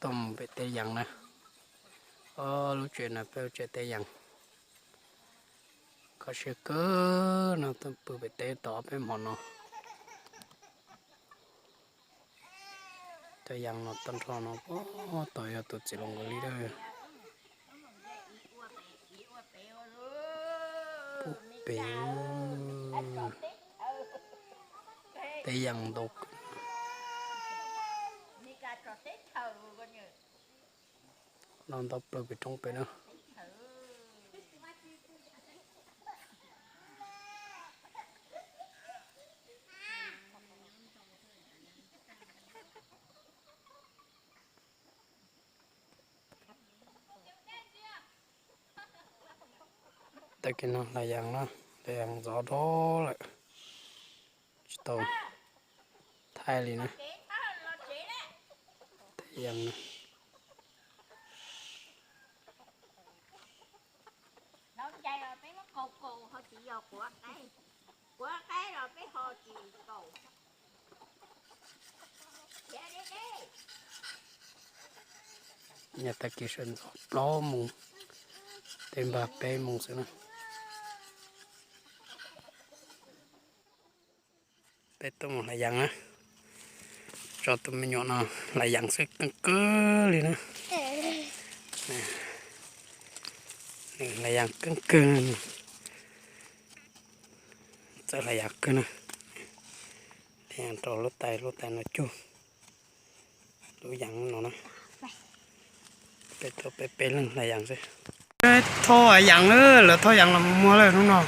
Tuaj mus pem teb Yees na. Lub tsev no peb lub tsev teb Yees. Kho siab kawg no tuaj pw pem teb tau ob peb hmo no. Cov Yees no tag nrho no puag tod yog tus txiv laus nkaus li lawm. Puag pem teb Yees ntau kawg. No ntau plaws pem roob pem na. Tag kis no hlais Yees na, hlais Yees ntxov dog lawm, tsis tau thaij li na. Hlais Yees na. Nyob tag kis sawv ntxov plaub moos, tej npag peb moos xwb na. Peb tuaj mus hlais Yees na, tso tus me nyuam no hlais Yees xwb, keej kawg li na. Nws hlais Yees keej kawg, txawj hlais Yees kawg na. Hlais Yees rau lub tais, lub tais no cug lub Yees no na. Peb tuaj peb peb leeg hlais Yees xwb. Thauj Yees lawm, lawv thauj Yees los muag lawm hnub no.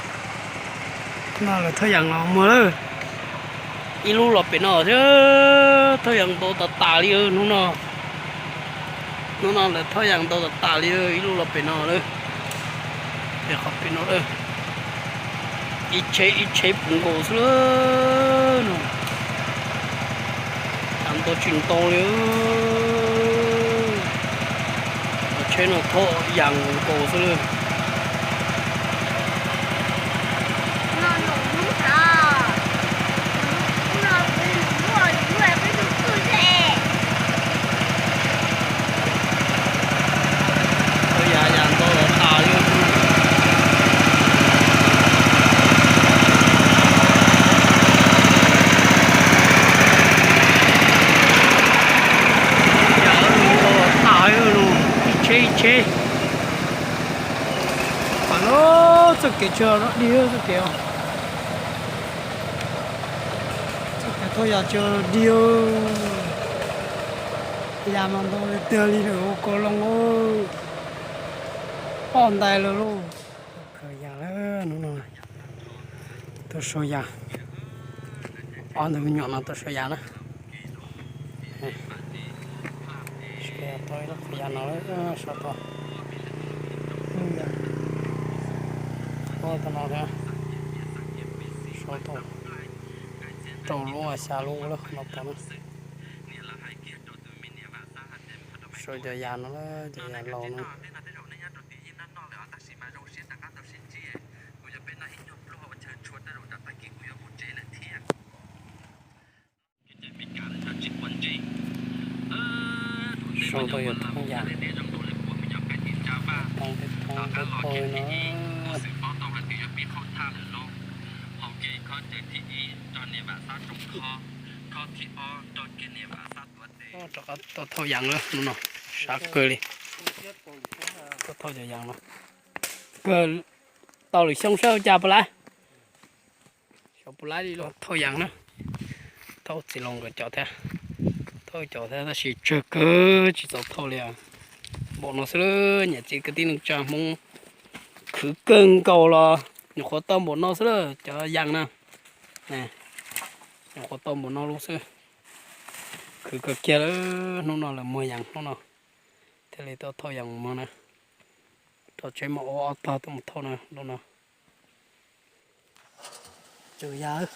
No lawv thauj Yees los muag lawm. Ib lub los pem no thiab, thauj Yees ntau tas tas li hnub no. Hnub no lawv thauj Yees ntau tas tas li, ib lub los pem no lawm. Pem qhov pem no lawm. Ib tsheb ib tsheb puv nkaus xwb lawm no. Yees ntau tsis ntau li. Cov tsheb no thauj Yees nkaus xwb lawm. Thauj Yees, Yees ntau tas tas li. Yees ntau tas tas li, ib tsheb ib tsheb. Pam lub txoj kev tsheb dig txoj kev, txoj kev thauj Yees tsheb dig. Yees mas ntau tiag tiag li lawm, ua kaus loo poj ntais lawm lauj. Khaws Yees lawm hnub no, tuaj sau Yees. Ob ntug me nyuam no tuaj sau Yees na. Sau tau ib lub qhov Yees no, sau tau, sau tau no thiab, sau tau rau lub xya lub lawm no tau na. Sau cov Yees no, cov Yees laus no. Sau tau yog thoob Yees, thoob peb thoob peb pawg no. Rov qab tuaj thauj Yees lawm hnub no, sab kawg li. Tuaj thauj cov Yees no, kawg tau lwm xyoo saib ua cas puas laib. Xyov puas laib li los thauj Yees na. Thauj txiv laus nkawd cov thiab, thauj cov thiab tab sis tsawg kawg tsis txaus thauj li. Npaum no xwb, niam txiv kwv tij neej tsa Hmoob khwv kawg nkaus los nyuam qhuav tau npaum no xwb lawm cov Yees na. Nyuam qhuav tau npaum no lub xwb. Khwv kawg kiag lawm, hnub no lawv muag Yees hnub no thiaj li tuaj thauj Yees muag na. Rau tsheb muaj ob tog tuaj mus thauj na lub no. Tsuas yog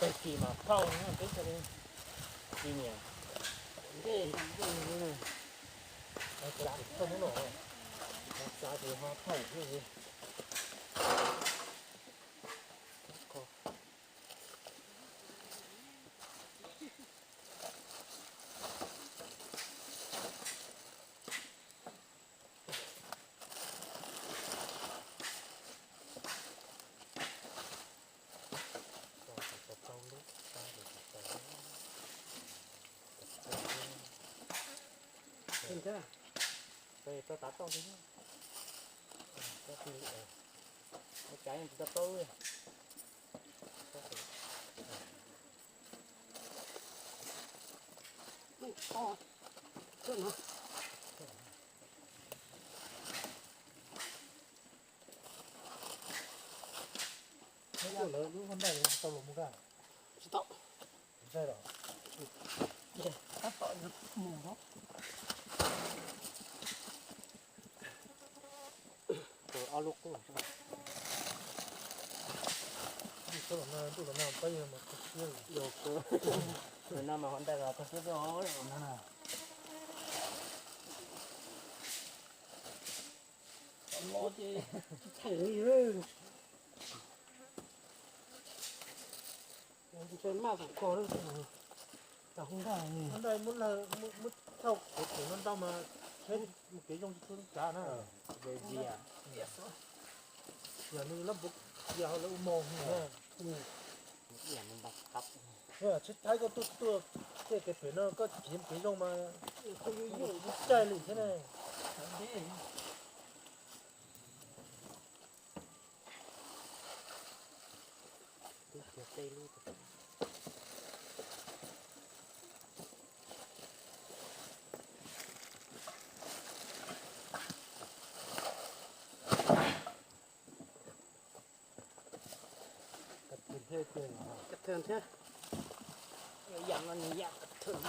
Tag kis mas phauj no peb txhaj li, tsis niam, txav tsis ho phauj thiab. Tau tav toj li, ua cas yeej tsis tau paub li. Lawv lub hoob ntaj tau los mus kaj? Tsis tau. Tsis ntshai los? Tab tom mus no. Ob lub qub. Ntuj los nag, ntuj los nag pab yawg mas kho siab. Yog kawg. Tus no mas hoob ntaj los kho siab kawg no. Los ces tsis thaij li. Ntshe maj tau kho lawm. Hoob ntaj, hoob ntaj muab, muab thauj kuv tus no ntau mas saib kev zoo tsis tshua tsav na. Yam li lab npuv, yam li ua mos na. Tsis thaij koj tuaj tuaj tej kev pem no koj khiav kev zoo mas kuj yuj yuj caij li thiab ne. Kab thwm thiab. Yam no nws yam kab thwm.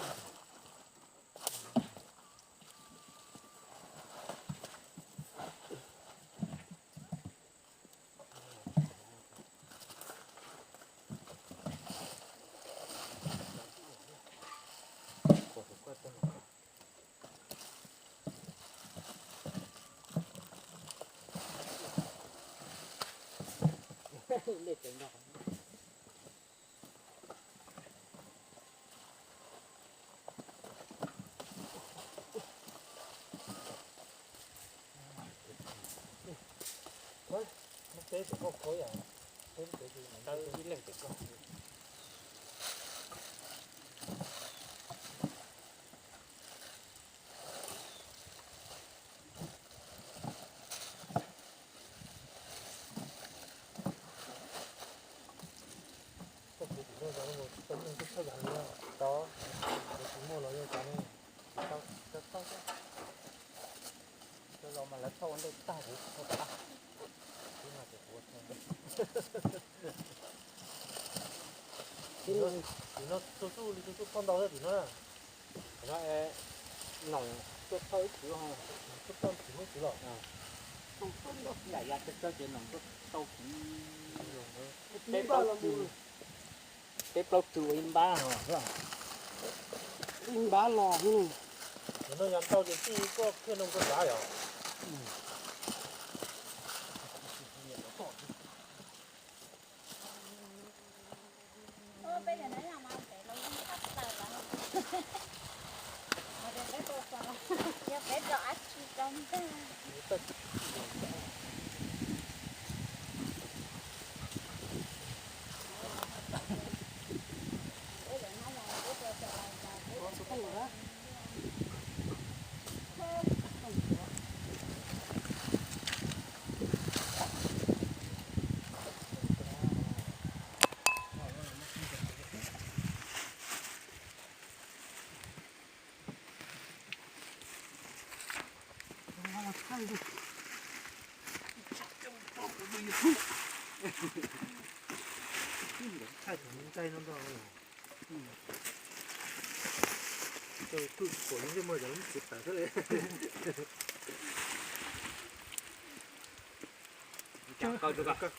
Peb tsis koj khov yom, peb tsis tau ib leeg tsis koj. Koj kuv kuv no tau tau tau tau tsis muaj los yog cas ne. Tsis tau, tsis tau txhawj. Cov los mas lawv thauj ua ntej tag kuv thauj tag. Kuv mas kuv ua thauj ntej. Tim no txhua txhua li txhua txhua phauj ntau thiab tim no na. Tim no noom tuaj thauj ib tug, tuaj thauj tim no ib tug los. Yam yam tsawg tsawg ces noom tuaj tau tim. Peb plaub tswv, peb plaub tswv ua ib npab no. Ib npab los. Tim no yog ntau ces tij koj khiav no koj tsav yom. Peb yog na yog mas peb los yeej txhaj plaws lawm. Yog peb rau dab tsi rau ntag. Thaij tus ntsaij no ntag. Coj kuj pom yeej yeej muaj cov lub txiv tawm xwb li. Cov kaw rau koj.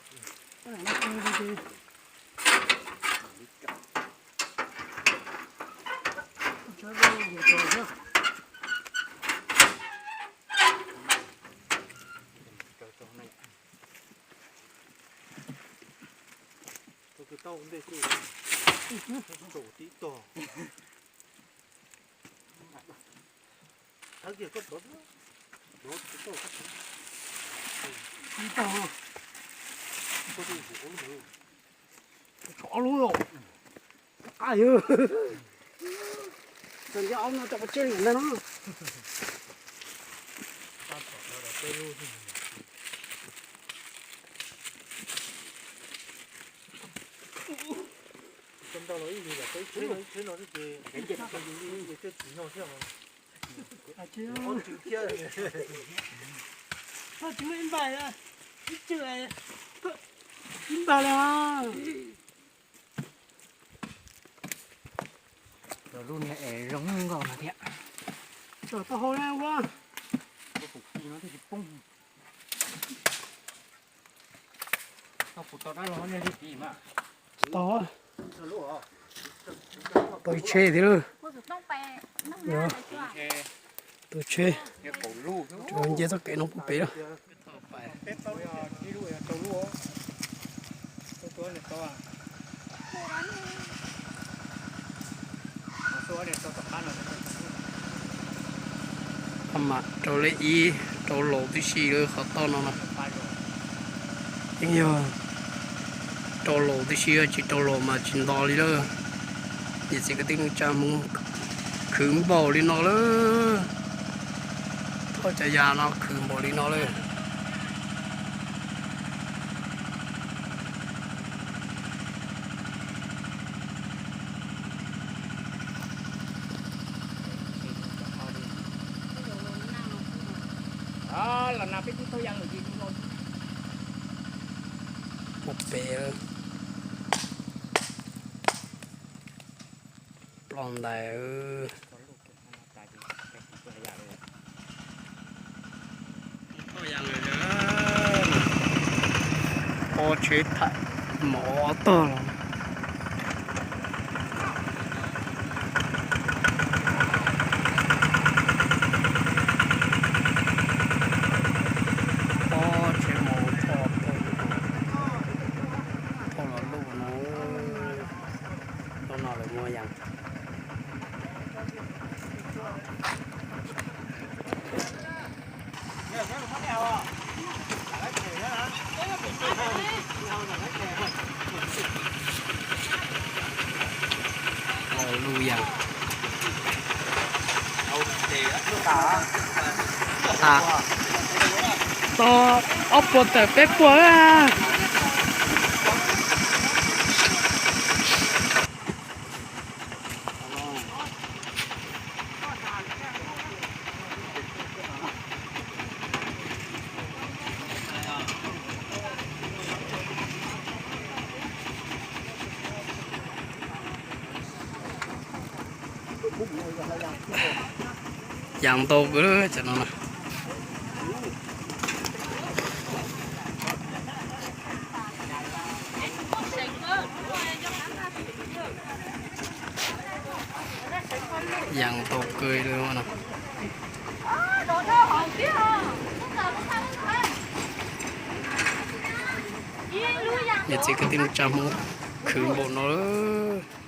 Tib tog. Tsov lub los. Qab yog. Txog ntiab aub no rau qhov tseb li ntag no. Tsis muaj ib npag, ib npag li. Lub niag es zoo nkauj no thiab. Tau hau na ua. Tau, tau ib tsheb thiab lawm. Tus tsheb, nce txoj kev no pub pem lawm. Mas rau lej ib rau laus tib si lawm qhov toj no na. Yeej yog rau laus tib si, tsis rau laus mas tsis nto li lawm. Niam txiv kwv tij neej tsa Hmoob khwv npaum li no lawm. Thauj cov yas no khwv npaum li no lawm. Puag pem ploj ntais. Pob tsheb thaim mov ob tog los. Pob tsheb mov thauj, thauj los luj no. Hnub no lawv muaj yas. Luj yas. Tau ob puas tawm peb puas. Yas ntau kawg cov no na. Yas ntau kawg li no. Niam txiv kwv tij neej tsa Hmoob khwv npaum no lawm.